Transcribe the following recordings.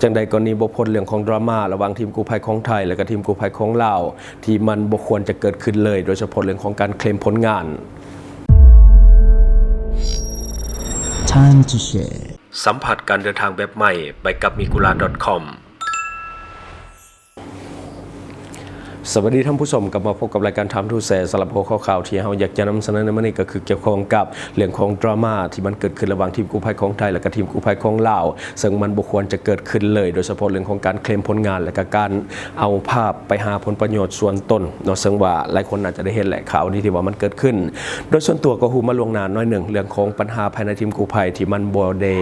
ຈັ່ງໃດກໍໜີບໍ່ພົ້ນເລື່ອງຂອງດຣາມາລະຫວ່າງທີມກູ້ໄພຂອງໄທ ແລະກະທີມກູ້ໄພຂອງລາວ ທີ່ມັນບໍ່ຄວນຈະເກີດຂຶ້ນເລີຍ, ໂດຍສະເພາະເລື່ອງຂອງການເຄລມຜົນງານ. Time to share. ສຳຜັດການເດີນທາງແບບໃໝ່ໄປກັບ Migura ດອດ ຄອມ. ສະຫວັດດີທ່ານຜູ້ຊົມ, ກັບມາພົບກັບລາຍການ Time to Share. ສຳລັບຫົວຂໍ້ຂ່າວທີ່ເຮົາຢາກຈະນຳສະເໜີໃນມື້ນີ້ ກໍຄືກ່ຽວຂ້ອງກັບເລື່ອງຂອງດຣາມາທີ່ມັນເກີດຂຶ້ນລະຫວ່າງທີມກູ້ໄພຂອງໄທ ແລະກະທີມກູ້ໄພຂອງລາວ, ເຊິ່ງມັນບໍ່ຄວນຈະເກີດຂຶ້ນເລີຍ, ໂດຍສະເພາະເລື່ອງຂອງການເຄລມຜົນງານ ແລະກະການເອົາພາບໄປຫາຜົນປະໂຫຍດສ່ວນຕົນເນາະ, ເຊິ່ງວ່າຫຼາຍຄົນອາດຈະໄດ້ເຫັນແຫຼະ ຂ່າວນີ້ທີ່ວ່າມັນເກີດຂຶ້ນ. ໂດຍສ່ວນຕົວກໍຮູ້ມາລ່ວງໜ້າໜ້ອຍໜຶ່ງ ເລື່ອງຂອງບັນຫາພາຍໃນທີມກູ້ໄພທີ່ມັນບໍ່ໄດ້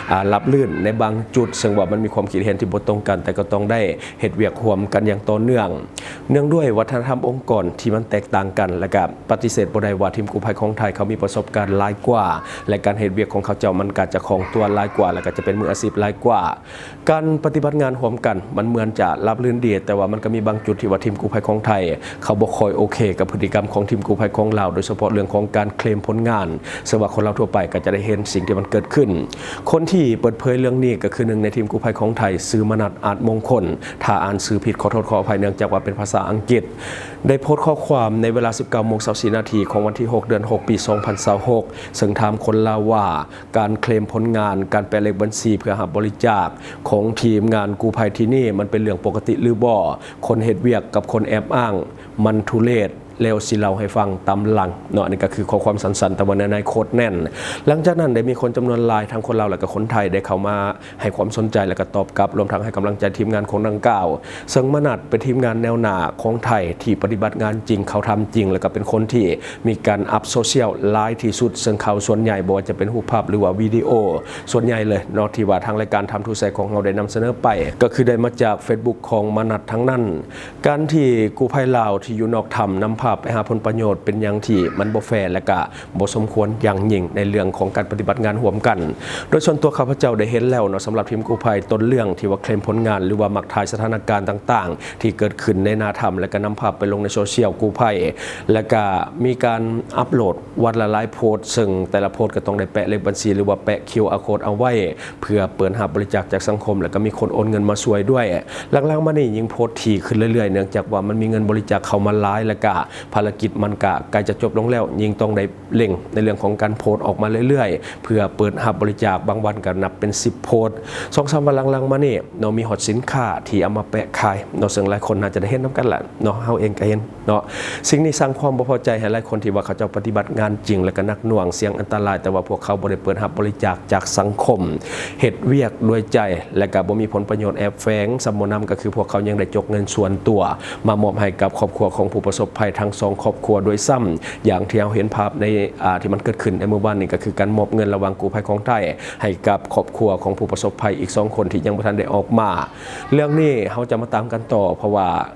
ອາ ລາບລື່ນໃນບາງຈຸດ, ເຊິ່ງວ່າມັນມີຄວາມຄິດເຫັນທີ່ບໍ່ຕົງກັນ, ແຕ່ກໍຕ້ອງໄດ້ ເຮັດວຽກຮ່ວມກັນຢ່າງຕໍ່ເນື່ອງ. ເນື່ອງດ້ວຍວັດທະນະທຳອົງກອນທີ່ມັນແຕກຕ່າງກັນ ແລະກະປະຕິເສດບໍ່ໄດ້ວ່າທີມກູ້ໄພຂອງໄທເຂົາມີປະສົບການຫຼາຍກວ່າ ແລະການເຮັດວຽກຂອງເຂົາເຈົ້າມັນກະຈະຄ່ອງຕົວຫຼາຍກວ່າ ແລະກະຈະເປັນມືອາຊີບຫຼາຍກວ່າ. ການປະຕິບັດງານຮ່ວມກັນມັນເໝືອນຈະລາບລື່ນດີ, ແຕ່ວ່າມັນກະມີບາງຈຸດທີ່ວ່າທີມກູ້ໄພຂອງໄທເຂົາບໍ່ຄ່ອຍໂອເຄກັບພຶດຕິກຳຂອງທີມກູ້ໄພຂອງລາວ, ໂດຍສະເພາະເລື່ອງຂອງການເຄລມຜົນງານ. ເຊິ່ງວ່າຄົນລາວທົ່ວໄປກໍຈະໄດ້ເຫັນສິ່ງທີ່ມັນເກີດຂຶ້ນ. ຄົນທີ່ເປີດເຜີຍເລື່ອງນີ້ກໍຄືໜຶ່ງໃນທີມກູ້ໄພຂອງໄທ, ຊື່ມະນັດ ອາດມົງຄົນ. ຖ້າອ່ານຊື່ຜິດ ຂໍໂທດຂໍອະໄພ, ເນື່ອງຈາກວ່າເປັນພາສາອັງກິດ. ໄດ້ໂພສຂໍ້ຄວາມໃນເວລາສິບເກົ້າໂມງຊາວສີ່ນາທີຂອງວັນທີຫົກ ເດືອນຫົກ ປີສອງພັນຊາວຫົກ ເຊິ່ງຖາມຄົນລາວວ່າ ການເຄລມຜົນງານ, ການແປະເລກບັນຊີເພື່ອຮັບບໍລິຈາກຂອງທີມງານກູ້ໄພທີ່ນີ້ ມັນເປັນເລື່ອງປົກກະຕິຫຼືບໍ່? ຄົນເຮັດວຽກກັບຄົນແອບອ້າງ ມັນທຸເລດ. ແລ້ວຊິເລົ່າໃຫ້ຟັງຕາມຫຼັງເນາະ. ອັນນີ້ກໍຄືຂໍ້ຄວາມສັ້ນໆ ແຕ່ວ່າເນື້ອໃນໂຄດແໜ້ນ. ຫຼັງຈາກນັ້ນໄດ້ມີຄົນຈຳນວນຫຼາຍ ທັງຄົນລາວ ແລະກະຄົນໄທ ໄດ້ເຂົ້າມາໃຫ້ຄວາມສົນໃຈ ແລະກະຕອບກັບ ລວມທັງໃຫ້ກຳລັງໃຈທີມງານຄົນດັ່ງກ່າວ. ເຊິ່ງມະນັດເປັນທີມງານແນວໜ້າຂອງໄທທີ່ປະຕິບັດງານຈິງ, ເຂົ້າຖ້ຳຈິງ ແລະກະເປັນຄົນທີ່ມີການອັບໂຊຊຽວຫຼາຍທີ່ສຸດ. ເຊິ່ງຂ່າວສ່ວນໃຫຍ່ ບໍ່ວ່າຈະເປັນຮູບພາບ ຫຼືວ່າວິດີໂອ ສ່ວນໃຫຍ່ເລີຍເນາະ ທີ່ວ່າທາງລາຍການ Time to Share ຂອງເຮົາໄດ້ນຳສະເໜີໄປ ກໍຄືໄດ້ມາຈາກ Facebook ຂອງມະນັດທັງນັ້ນ. ການທີ່ກູ້ໄພລາວທີ່ຢູ່ນອກຖ້ຳນຳພາບໄປຫາຜົນປະໂຫຍດ ເປັນຫຍັງທີ່ມັນບໍ່ແຟ ແລະກະບໍ່ສົມຄວນຢ່າງຍິ່ງໃນເລື່ອງຂອງການປະຕິບັດງານຮ່ວມກັນ. ໂດຍສ່ວນຕົວຂ້າພະເຈົ້າໄດ້ເຫັນແລ້ວເນາະ, ສຳລັບທີມກູ້ໄພ ຕົ້ນເລື່ອງທີ່ວ່າເຄລມຜົນງານ ຫຼືວ່າມັກຖ່າຍສະຖານະການຕ່າງໆທີ່ເກີດຂຶ້ນໃນໜ້າຖ້ຳ ແລະກະນຳພາບໄປລົງໃນໂຊຊຽວກູ້ໄພ ແລະກະມີການອັບໂຫຼດວັນລະຫຼາຍໂພສ, ເຊິ່ງແຕ່ລະໂພສກໍຕ້ອງໄດ້ແປະເລກບັນຊີ ຫຼືວ່າແປະ QR code ເອົາໄວ້ ເພື່ອເປີດຮັບບໍລິຈາກຈາກສັງຄົມ ແລະກະມີຄົນໂອນເງິນມາຊ່ວຍດ້ວຍ. ຫຼັງໆມານີ້ຍິ່ງໂພສຖີ່ຂຶ້ນເລື້ອຍໆ ເນື່ອງຈາກວ່າມັນມີເງິນບໍລິຈາກເຂົ້າມາຫຼາຍ ແລະກະພາລະກິດມັນກະໃກ້ຈະຈົບລົງແລ້ວ, ຍິ່ງຕ້ອງໄດ້ເລັ່ງໃນເລື່ອງຂອງການໂພສອອກມາເລື້ອຍໆ ເພື່ອເປີດຮັບບໍລິຈາກ. ບາງວັນກະນັບເປັນສິບໂພສ. ສອງສາມວັນຫຼັງໆມານີ້ເນາະ ມີຮອດສິນຄ້າທີ່ເອົາມາແປະຂາຍເນາະ, ເຊິ່ງຫຼາຍຄົນໜ້າຈະໄດ້ເຫັນນຳກັນລະເນາະ, ເຮົາເອງກະເຫັນ ເນາະ. ສິ່ງນີ້ສ້າງຄວາມບໍ່ພໍໃຈໃຫ້ຫຼາຍຄົນທີ່ວ່າເຂົາເຈົ້າປະຕິບັດງານຈິງ ແລະກະໜັກໜ່ວງ, ສ່ຽງອັນຕະລາຍ, ແຕ່ວ່າພວກເຂົາບໍ່ໄດ້ເປີດຮັບບໍລິຈາກຈາກສັງຄົມ, ເຮັດວຽກດ້ວຍໃຈ ແລະກະບໍ່ມີຜົນປະໂຫຍດແອບແຝງ. ສ່ຳບໍ່ໜຳກໍຄືພວກເຂົາຍັງໄດ້ຈົກເງິນສ່ວນຕົວມາມອບໃຫ້ກັບຄອບຄົວຂອງຜູ້ປະສົບໄພທັງສອງຄອບຄົວດ້ວຍຊ້ຳ, ຢ່າງທີ່ເຮົາເຫັນພາບໃນ ອາ ທີ່ມັນເກີດຂຶ້ນໃນມື້ວານນີ້ ກໍຄືການມອບເງິນລະຫວ່າງກູ້ໄພຂອງໄທໃຫ້ກັບຄອບຄົວຂອງຜູ້ປະສົບໄພອີກສອງຄົນທີ່ຍັງບໍ່ທັນໄດ້ອອກມາ. ເລື່ອງນີ້ເຮົາຈະມາຕາມກັນຕໍ່ ເພາະວ່າ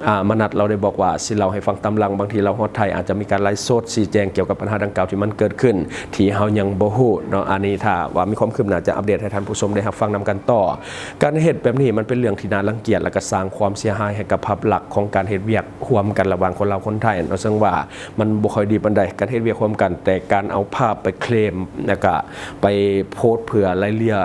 ອາ ມະນັດລາວໄດ້ບອກວ່າຊິເລົ່າໃຫ້ຟັງຕາມຫຼັງ, ບາງທີລາວຮອດໄທອາດຈະມີການໄລຟ໌ສົດຊີ້ແຈງກ່ຽວກັບບັນຫາດັ່ງກ່າວທີ່ມັນເກີດຂຶ້ນ ທີ່ເຮົາຍັງບໍ່ຮູ້ເນາະ. ອັນນີ້ຖ້າວ່າມີຄວາມຄືບໜ້າຈະອັບເດດໃຫ້ທ່ານຜູ້ຊົມໄດ້ຮັບຟັງນຳກັນຕໍ່. ການເຮັດແບບນີ້ມັນເປັນເລື່ອງທີ່ໜ້າລັງກຽດ ແລະກະສ້າງຄວາມເສຍຫາຍໃຫ້ກັບພາບລັກຂອງການເຮັດວຽກຮ່ວມກັນລະຫວ່າງຄົນລາວຄົນໄທເນາະ, ເຊິ່ງວ່າມັນບໍ່ຄ່ອຍດີປານໃດການເຮັດວຽກຮ່ວມກັນ, ແຕ່ການເອົາພາບໄປເຄລມ ແລະກະໄປໂພສເພື່ອໄລ່ເລ່ຍ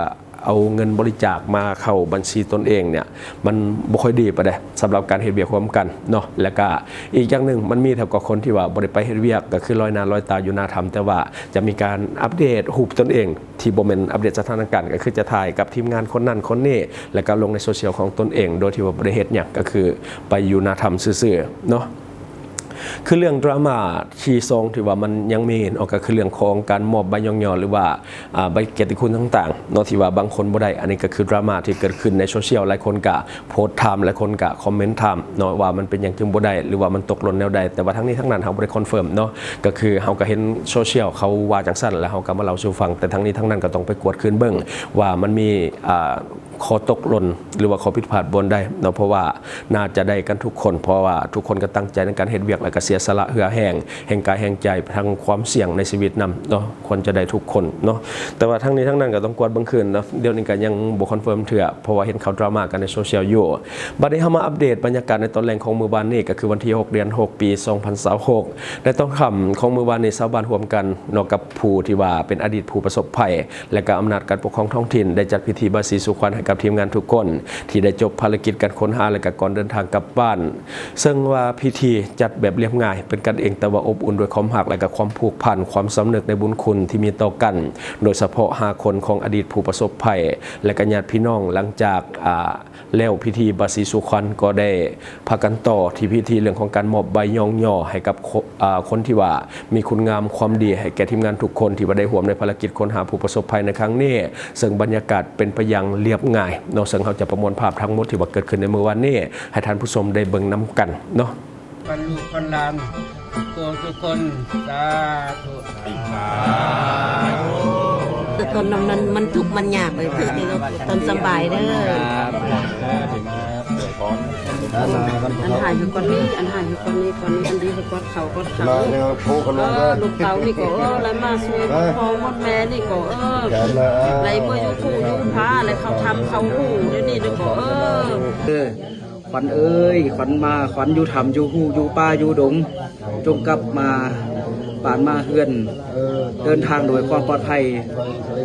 ເອົາເງິນບໍລິຈາກມາເຂົ້າບັນຊີຕົນເອງເນ່ຍ ມັນບໍ່ຄ່ອຍດີປານໃດສຳລັບການເຮັດວຽກຮ່ວມກັນເນາະ. ແລະກະອີກຢ່າງໜຶ່ງ ມັນມີແຕ່ກໍຄົນທີ່ວ່າບໍ່ໄດ້ໄປເຮັດວຽກ ກໍຄືລອຍໜ້າລອຍຕາຢູ່ໜ້າຖ້ຳ, ແຕ່ວ່າຈະມີການອັບເດດຮູບຕົນເອງທີ່ບໍ່ແມ່ນອັບເດດສະຖານະການ, ກໍຄືຈະຖ່າຍກັບທີມງານຄົນນັ້ນຄົນນີ້ ແລະກະລົງໃນໂຊຊຽວຂອງຕົນເອງ ໂດຍທີ່ວ່າບໍ່ໄດ້ເຮັດຫຍັງ, ກໍຄືໄປຢູ່ໜ້າຖ້ຳຊື່ໆເນາະ. ຄືເລື່ອງດຣາມາທີສອງທີ່ວ່າມັນຍັງມີເນາະ ກໍຄືເລື່ອງຂອງການມອບໃບຍ້ອງຍໍ ຫຼືວ່າ ອາ ໃບກຽດຕິຄຸນຕ່າງໆເນາະ ທີ່ວ່າບາງຄົນບໍ່ໄດ້. ອັນນີ້ກໍຄືດຣາມາທີ່ເກີດຂຶ້ນໃນໂຊຊຽວ, ຫຼາຍຄົນກະໂພສຖາມ, ຫຼາຍຄົນກະຄອມເມັນຖາມເນາະ ວ່າມັນເປັນຫຍັງຈຶ່ງບໍ່ໄດ້ ຫຼືວ່າມັນຕົກຫຼົ່ນແນວໃດ. ແຕ່ວ່າທັງນີ້ທັງນັ້ນເຮົາບໍ່ໄດ້ຄອນເຟີມເນາະ, ກໍຄືເຮົາກໍເຫັນໂຊຊຽວເຂົາວ່າຈັ່ງຊັ້ນ ແລ້ວເຮົາກໍມາເລົ່າສູ່ຟັງ. ແຕ່ທັງນີ້ທັງນັ້ນກໍຕ້ອງໄປກວດຄືນເບິ່ງວ່າມັນມີ ອາ ຂໍ້ຕົກຫຼົ່ນ ຫຼືວ່າຂໍ້ຜິດພາດບ່ອນໃດເນາະ, ເພາະວ່າໜ້າຈະໄດ້ກັນທຸກຄົນ, ເພາະວ່າທຸກຄົນກໍຕັ້ງໃຈໃນການເຮັດວຽກ ແລ້ວກໍເສຍສະຫຼະເຫື່ອແຮງ, ແຮງກາຍແຮງໃຈ, ທັງຄວາມສ່ຽງໃນຊີວິດນຳເນາະ, ຄວນຈະໄດ້ທຸກຄົນເນາະ. ແຕ່ວ່າທັງນີ້ທັງນັ້ນກໍຕ້ອງກວດເບິ່ງຄືນເນາະ, ດຽວນີ້ກໍຍັງບໍ່ຄອນເຟີມເທື່ອ, ເພາະວ່າເຫັນຂ່າວດຣາມາກັນໃນໂຊຊຽວຢູ່. ບັດນີ້ເຮົາມາອັບເດດບັນຍາກາດໃນຕອນແລງຂອງມື້ວານນີ້, ກໍຄືວັນທີຫົກ ເດືອນຫົກ ປີສອງພັນຊາວຫົກ ໃນຕອນຄ່ຳຂອງມື້ວານນີ້, ຊາວບ້ານຮ່ວມກັນເນາະ ກັບຜູ້ທີ່ວ່າເປັນອະດີດຜູ້ປະສົບໄພ ແລະກະອຳນາດການປົກຄອງທ້ອງຖິ່ນ ໄດ້ຈັດພິທີບາຍສີສູ່ຂວັນໃຫ້ ກັບທີມງານທຸກຄົນທີ່ໄດ້ຈົບພາລະກິດການຄົ້ນຫາ ແລະ ກະກ່ອນເດີນທາງກັບບ້ານ. ເຊິ່ງວ່າພິທີຈັດແບບລຽບງ່າຍ ເປັນກັນເອງ ແຕ່ວ່າອົບອຸ່ນດ້ວຍຄວາມຮັກ ແລະ ກະຄວາມຜູກພັນ, ຄວາມສຳນຶກໃນບຸນຄຸນທີ່ມີຕໍ່ກັນ, ໂດຍສະເພາະຫ້າຄົນຂອງອະດີດຜູ້ປະສົບໄພ ແລະ ກະຍາດພີ່ນ້ອງ. ຫຼັງຈາກ ອາ ແລ້ວພິທີບາສີສູ່ຂວັນກໍໄດ້ພາກັນຕໍ່ທີ່ພິທີເລື່ອງຂອງການມອບໃບຍ້ອງຍໍໃຫ້ກັບ ອາ ຄົນທີ່ວ່າມີຄຸນງາມຄວາມດີໃຫ້ແກ່ທີມງານທຸກຄົນທີ່ວ່າໄດ້ຮ່ວມໃນພາລະກິດຄົ້ນຫາຜູ້ປະສົບໄພໃນຄັ້ງນີ້, ເຊິ່ງບັນຍາກາດເປັນໄປຢ່າງລຽບງ່າຍເນາະ. ເຊິ່ງເຮົາຈະປະມວນພາບທັງໝົດທີ່ວ່າເກີດຂຶ້ນໃນມື້ວານນີ້ ໃຫ້ທ່ານຜູ້ຊົມໄດ້ເບິ່ງນຳກັນເນາະ. ບັນລຸພັນລ້ານທຸກຄົນ ສາທຸ ສາທຸ. ແຕ່ຕອນນັ້ນມັນ ມັນທຸກມັນຍາກເລີຍ ຄືຕອນສະບາຍເດີ. ອັນຫາຢູ່ກ່ອນນີ້ ອັນຫາຢູ່ກ່ອນນີ້ ກ່ອນນີ້ ອັນດີກອດເຂົາ ກອດເຂົາ ເອີ ລູກເຕົ້ານີ້ກໍ ເອີ ໄລ່ມາຊ່ວຍ ເອີ ພໍ່ໝົດແມ່ນີ້ກໍ ເອີ ໄລ່ເມືອຢູ່ພູຢູ່ຜາ ໄລ່ເຂົ້າຖ້ຳເຂົ້າຫູ ດຽວນີ້ກໍ ເອີ ເອີ ຂວັນເອີຍ ຂວັນມາ ຂວັນຢູ່ຖ້ຳຢູ່ຫູ ຢູ່ປ່າຢູ່ດົງ ຈົ່ງກັບມາບ້ານມາເຮືອນ ເດີນທາງໂດຍຄວາມປອດໄພ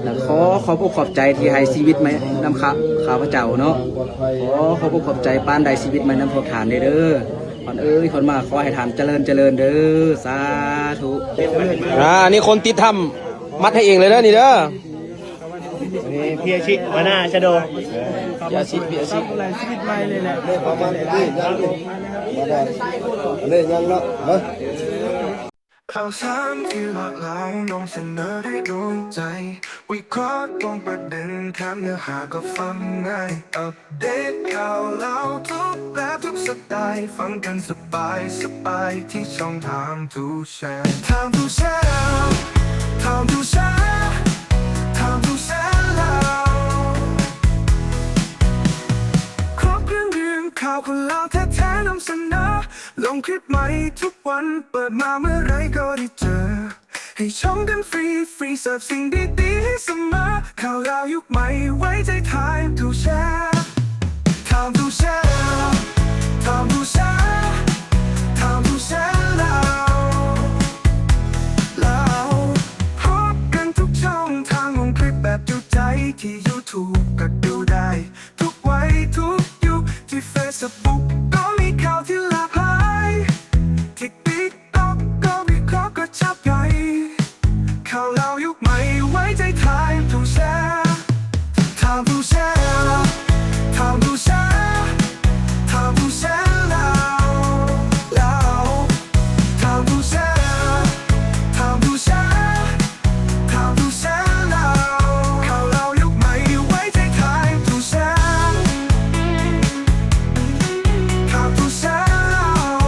ແລະ ຂໍຂອບອົກຂອບໃຈທີ່ໃຫ້ຊີວິດມານຳຂ້າ ຂ້າພະເຈົ້າເນາະ. ຂໍຂອບອົກຂອບໃຈປານໃດຊີວິດມານຳພວກທ່ານເດີ. ຂວັນເອີຍ ຂວັນມາ ຂໍໃຫ້ທ່ານຈະເລີນ ຈະເລີນເດີ. ສາທຸ. ອ່າ ອັນນີ້ຄົນຕິດຖ້ຳມັດໃຫ້ເອງເລີຍເດີ ນີ້ເດີ. ນີ້ ພີ່ອາຊິ ຫົວໜ້າຊາໂດ ພີ່ອາຊິ ພີ່ອາຊິ ຊີວິດໃໝ່ເລີຍແຫຼະ ປະມານນີ້ ຍັງຢູ່ ມາໄດ້ ອັນນີ້ຍັງເນາະ ຮະ. ຂ່າວສານທີ່ຫຼາກຫຼາຍ ນຳສະເໜີດ້ວຍດວງໃຈ ວິເຄາະຕວງປະເດັນ ແຖມເນື້ອຫາກໍຟັງງ່າຍ ອັບເດດຂ່າວລາວ ທຸກແບບທຸກສະໄຕລ໌ ຟັງກັນສະບາຍໆ ທີ່ຊ່ອງ Time to Share Time to Share Time to Share Time to Share ລາວ ຄອບເລື່ອງ ເລື່ອງຂ່າວຄົນລາວແທ້ໆ ນຳສະເໜີ ລົງຄລິບໃໝ່ທຸກວັນ ເປີດມາເມື່ອໃດກໍໄດ້ເຈີ ໃຫ້ຊົມກັນຟຣີໆ ເສີບສິ່ງດີໆໃຫ້ສະເໝີ ຂ່າວລາວຍຸກໃໝ່ ໄວ້ໃຈ Time to Share Time to Share Time to Share Time to Share ລາວ ລາວ ພົບກັນທຸກຊ່ອງທາງ ລົງຄລິບແບບຈຸໃຈ ທີ່ YouTube ກໍດູໄດ້ ທຸກໄວທຸກຍຸກ ທີ່ Facebook ກໍມີຂ່າວທີ່ຫຼາກຫຼາຍ ທີ່ TikTok ກໍວິເຄາະກະຈັບໄດ້ ຂ່າວລາວຍຸກໃໝ່ ໄວ້ໃຈ Time to Share Time to Share Time to Share Time to Share ລາວ ລາວ Time to Share Time to Share Time to Share ລາວ ຂ່າວລາວຍຸກໃໝ່ ໄວ້ໃຈ Time to Share Time to Share ລາວ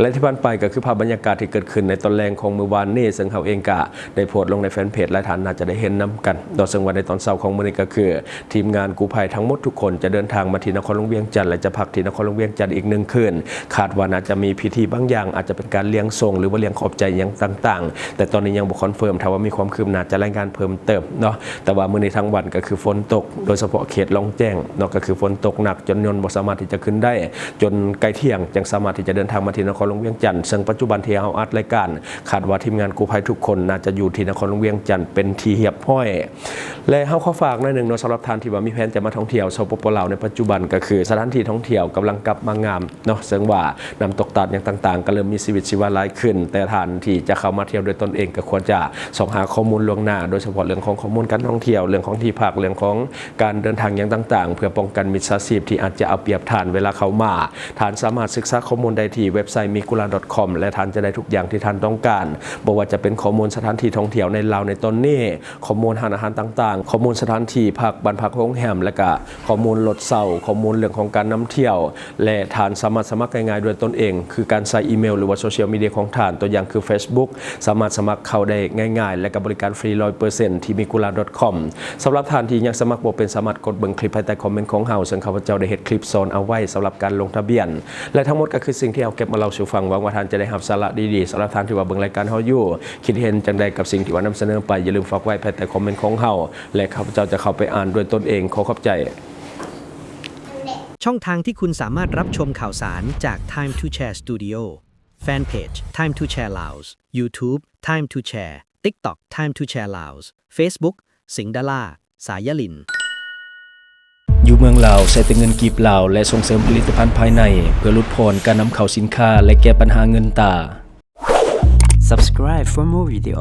ແລະ ທີ່ຜ່ານໄປກໍຄືພາບບັນຍາກາດທີ່ເກີດຂຶ້ນໃນຕອນແລງຂອງມື້ວານນີ້ ເຊິ່ງເຮົາເອງກະໄດ້ໂພສລົງໃນແຟນເພຈ ຫຼາຍທ່ານໜ້າຈະໄດ້ເຫັນນຳກັນເນາະ. ເຊິ່ງວ່າໃນຕອນເຊົ້າຂອງມື້ນີ້ກໍຄື ທີມງານກູ້ໄພທັງໝົດທຸກຄົນຈະເດີນທາງມາທີ່ນະຄອນຫຼວງວຽງຈັນ ແລະ ຈະພັກທີ່ນະຄອນຫຼວງວຽງຈັນອີກໜຶ່ງຄືນ. ຄາດວ່າໜ້າຈະມີພິທີບາງຢ່າງ ອາດຈະເປັນການລ້ຽງສົ່ງ ຫຼືວ່າລ້ຽງຂອບໃຈຫຍັງຕ່າງໆ ແຕ່ຕອນນີ້ຍັງບໍ່ຄອນເຟີມ. ຖ້າວ່າມີຄວາມຄືບໜ້າຈະລາຍງານເພີ່ມເຕີມເນາະ. ແຕ່ວ່າມື້ນີ້ທັງວັນກໍຄືຝົນຕົກ ໂດຍສະເພາະເຂດລ່ອງແຈ້ງເນາະ ກໍຄືຝົນຕົກໜັກຈົນຍົນບໍ່ສາມາດທີ່ຈະຂຶ້ນໄດ້ ຈົນໃກ້ທ່ຽງຈຶ່ງສາມາດທີ່ຈະເດີນທາງມາທີ່ນະຄອນຫຼວງວຽງຈັນ. ເຊິ່ງປັດຈຸບັນທີ່ເຮົາອັດລາຍການ ຄາດວ່າທີມງານກູ້ໄພທຸກຄົນໜ້າຈະຢູ່ທີ່ນະຄອນຫຼວງວຽງຈັນເປັນທີ່ຮຽບຮ້ອຍ. ແລະ ເຮົາຂໍຝາກໜ້ອຍໜຶ່ງເນາະ ສຳລັບທ່ານທີ່ວ່າມີແຜນຈະມາທ່ອງທ່ຽວ ສປປ ລາວ ໃນປັດຈຸບັນ ກໍຄືສະຖານທີ່ທ່ອງທ່ຽວກຳລັງກັບມາງາມເນາະ ເຊິ່ງວ່ານ້ຳຕົກຕາດຫຍັງຕ່າງໆ ກໍເລີ່ມມີຊີວິດຊີວາຫຼາຍຂຶ້ນ. ແຕ່ທ່ານທີ່ຈະເຂົ້າມາທ່ຽວດ້ວຍຕົນເອງ ກໍຄວນຈະຊອກຫາຂໍ້ມູນລ່ວງໜ້າ ໂດຍສະເພາະເລື່ອງຂອງຂໍ້ມູນການທ່ອງທ່ຽວ ເລື່ອງຂອງທີ່ພັກ ເລື່ອງຂອງການເດີນທາງຫຍັງຕ່າງໆ ເພື່ອປ້ອງກັນມິດສາຊີບທີ່ອາດຈະເອົາປຽບທ່ານເວລາເຂົ້າມາ. ທ່ານສາມາດສຶກສາຂໍ້ມູນໄດ້ທີ່ເວັບໄຊ ມີກູລາ ດອດຄອມ ແລະ ທ່ານຈະໄດ້ທຸກຢ່າງທີ່ທ່ານຕ້ອງການ ບໍ່ວ່າຈະເປັນຂໍ້ມູນສະຖານທີ່ທ່ອງທ່ຽວໃນລາວໃນຕອນນີ້, ຂໍ້ມູນຮ້ານອາຫານຕ່າງໆ, ຂໍ້ມູນສະຖານທີ່ພັກ, ບ້ານພັກ, ໂຮງແຮມ ແລະ ກະຂໍ້ມູນລົດເຊົ່າ, ຂໍ້ມູນເລື່ອງຂອງການນຳທ່ຽວ ແລະ ທ່ານສາມາດສະໝັກງ່າຍໆດ້ວຍຕົນເອງ ຄືການໃຊ້ອີເມວ ຫຼືວ່າໂຊຊຽວມີເດຍຂອງທ່ານ, ຕົວຢ່າງຄື Facebook ສາມາດສະໝັກເຂົ້າໄດ້ງ່າຍໆ ແລະ ກະບໍລິການຟຣີ ຮ້ອຍເປີເຊັນ ທີ່ Migula ດອດຄອມ. ສຳລັບທ່ານທີ່ຍັງສະໝັກບໍ່ເປັນ ສາມາດກົດເບິ່ງຄລິບພາຍໃຕ້ຄອມເມັນຂອງເຮົາ ເຊິ່ງຂ້າພະເຈົ້າໄດ້ເຮັດຄລິບສອນເອົາໄວ້ສຳລັບການລົງທະບຽນ. ແລະ ທັງໝົດກໍຄືສິ່ງທີ່ເຮົາເກັບມາເລົ່າສູ່ຟັງ, ຫວັງວ່າທ່ານຈະໄດ້ຮັບສາລະດີໆ. ສຳລັບທ່ານທີ່ວ່າເບິ່ງລາຍການເຮົາຢູ່ ຄິດເຫັນຈັ່ງໃດກັບສິ່ງທີ່ວ່ານຳສະເໜີໄປ, ຢ່າລືມຝາກໄວ້ພາຍໃຕ້ຄອມເມັນຂອງເຮົາ ແລະ ຂ້າພະເຈົ້າຈະເຂົ້າໄປອ່ານດ້ວຍຕົນເອງ. ຂໍຂອບໃຈ. ຊ່ອງທາງທີ່ຄຸນສາມາດຮັບຊົມຂ່າວສານຈາກ Time to Share Studio, Fan Page Time to Share Laos, YouTube Time to Share, TikTok Time to Share Laos, Facebook ເສັງດາລາ ສາຍາລິນ. ຢູ່ເມືອງລາວໃຊ້ແຕ່ເງິນກີບລາວ ແລະ ສົ່ງເສີມຜະລິດຕະພັນພາຍໃນ ເພື່ອຫຼຸດຜ່ອນການນຳເຂົ້າສິນຄ້າ ແລະ ແກ້ບັນຫາເງິນຕາ. Subscribe for more video.